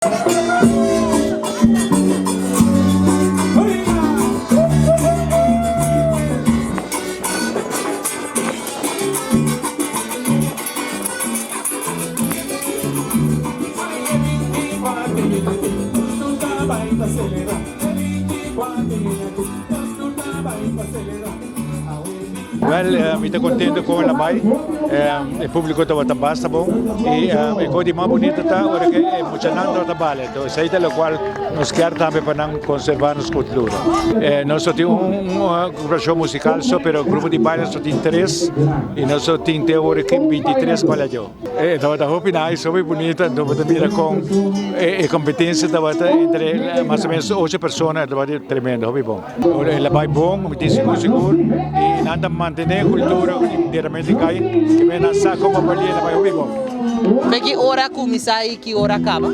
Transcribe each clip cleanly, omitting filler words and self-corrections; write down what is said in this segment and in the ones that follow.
Well, mi ta contento con el a bay. E publico tabata basta bon y e cos di mas bunito ta ora cu e muchanan tabata bala. Enton esey ta locual nos kier tambe pa nan conserva nos cultura. Nos no tin un agrupacion musical so, pero grupo di baile nos tin tres y nos tin te awor aki 23 bailador. E tabata hopi nice, hopi bunito, enton bo ta mira con e competencia tabata entre mas o menos ocho persona, tabata tremendo, hopi bon. El a bai bon, mi tin sigur sigur y nan ta mantene e cultura enteramente kai, ke men nan sa como pa el a bai hopi bon. Fe ki ora a cuminsa y ki ora a caba?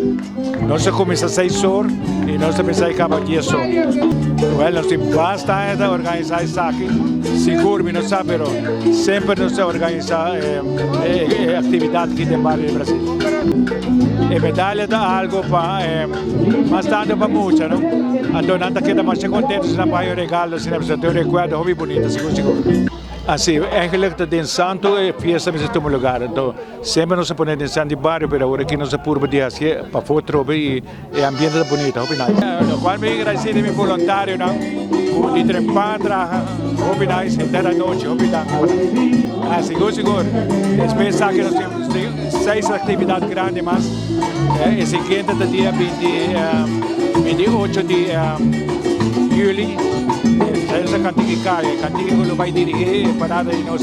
Nos a cuminsa seis or y nos ta pensa caba dies or. Well, nos tin basta aña ta organisa esaki, sigur mi no sa pero semper nos ta organisa e actividad aki den bario di Brasil. E medalla ta algo pa mas tanto pa mucha no, anto nan ta keda masha contento si nan por haya un regalo asina pasobra ta un recuerdo hopi bunita sigur sigur. Asi, eigenlijk ta den Santo e fiesta mester tuma lugar, anto semper nos a pone den Santo di bario pero awor aki nos a purba di hacié pafó trobe y E ambiente ta bunita, hopi nice. Locual mi agradeci di mi voluntarionan cu di trempan traha hopi nice henter anochi, hopi danki pa nan. Ah, sigur sigur. Despues esaki nos tin seis actividad grandi mas. E siguiente ta dia 28 di juli. Esei nos a Cantiki Kaya. Cantiki cu lo bay dirigi e parada di nos.